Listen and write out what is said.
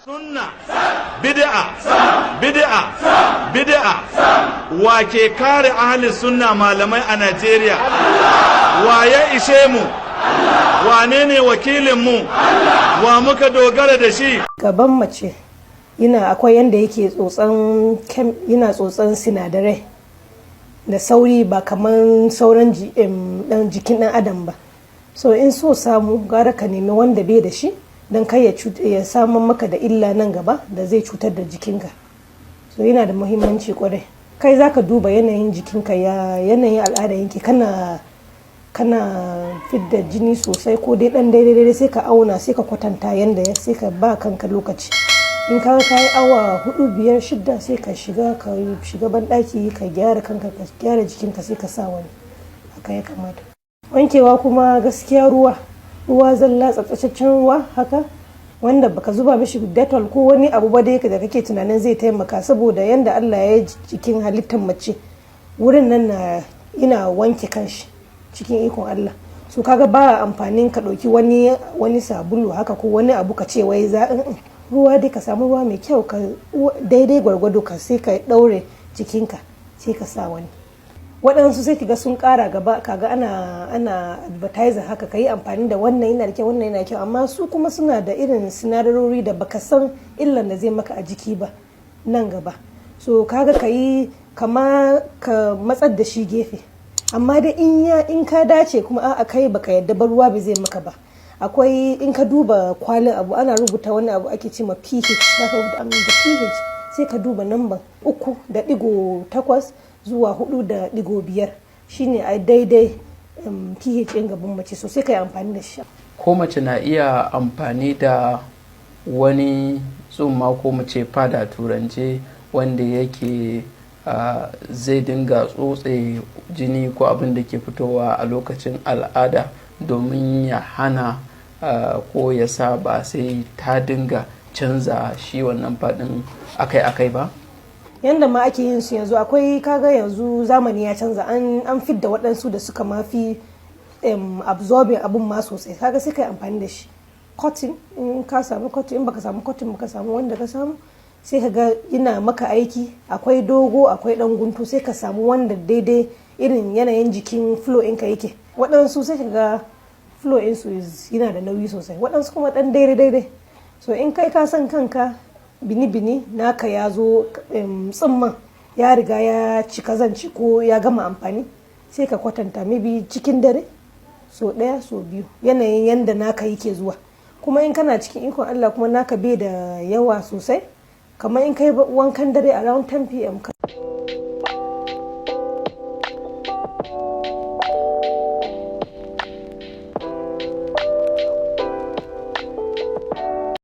Sunna, bid'a, bid'a, bid'a. Wa ke kare ahli sunna, malamai a Najeriya? Wa ya ishe mu? Wane ne wakilin mu? Wa muka dogara da shi? Gaban mace yana akwai yanda yake tsotsan, yana tsotsan sinadarai da sauri, ba kamar sauran dan jikin dan adam ba. So in so samu, gara ka nemi wanda bai da shi, don kai ya samun maka da illa nan gaba da zai cutar da jikinka. So yana da muhimmanci kwarai. Kai zaka duba yanayin jikinka, ya yanayin al'ada yanke, kana fidda jini sosai ko dai dan daidai daidai, sai ka auna, sai ka kwatanta yanda ya, sai ka ba kanka lokaci. In ka yi awa 4, 5, 6, sai ka shiga banɗaki, ka gyara kanka, ka gyara jikinka, sai ka sa wani. Haka ya kamata. Wankewa kuma, gaskiya ruwa, ruwa zalla, tsaftataccen ruwa haka, wanda baka zuba mishi Dettol ko wani abu ba dai da kake tunanin zai taimaka, saboda yanda Allah ya yi jikin halittar mace, wurin nan na yana wanke kanshi cikin ikon Allah. So kaga ba amfanin ka ɗauki wani sabulu haka ko wani abu ka ce wai za ruwa dai. Ka samu ruwa mai kyau, ka daidai gwargwado, ka sai ka ɗaure jikinka, sai ka sa wani. Waɗansu sai kiga sun ƙara gaba, kaga ana advertising haka, ka yi amfani da wannan, yana da kyau, wannan yana da kyau, amma su kuma suna da irin sinadarori da baka san illan da zai maka a jiki ba nan gaba. So kaga ka yi kama ka matsar da shi gefe. Amma dai in ka dace kuma, a'a, kai baka yadda ba, ruwa bai zai maka ba, akwai, in ka duba kwalin abu, ana rubuta wani abu ake ce ma pH. Za ka rubuta da pH, sai ka duba namban 3.8 zuwa 4.5, shine a daidai pH ɗin gaban mace. So sai ka yi amfani da shi. Ko mace na iya amfani da wani tsumma, ko mu ce pad a turance, wanda yake zai dinga tsotse jini ko abin da ke fitowa a lokacin al'ada, domin ya hana ko ya sa ba sai ta dinga canza shi wannan pad ɗin akai-akai ba? Yanda ma ake yin su yanzu, akwai, kaga yanzu zamani ya canza, an fidda waɗansu da suka ma fi absorbing abun ma sosai. Kaga sai kai amfani da shi, cotton, in ka samu cotton. In baka samu cotton, baka samu wanda ka samu, sai ka ga yana maka aiki. Akwai dogo, akwai dan guntu, sai ka samu wanda daidai irin yanayin jikin flow ɗinka yake. Waɗansu sai ka ga flow ɗinsu yana da nauyi sosai, waɗansu kuma ɗan daidai daidai. So in kai ka san kanka bini-bini, naka ya zo, tsimman ya riga ya cika zanci ko ya gama amfani, sai ka kwatanta maybe cikin dare so ɗaya, so biyu, yanayin yanda naka yake zuwa. Kuma in kana cikin ikon Allah kuma naka bai da yawa sosai, kamar in kai wankan dare around 10 p.m. ka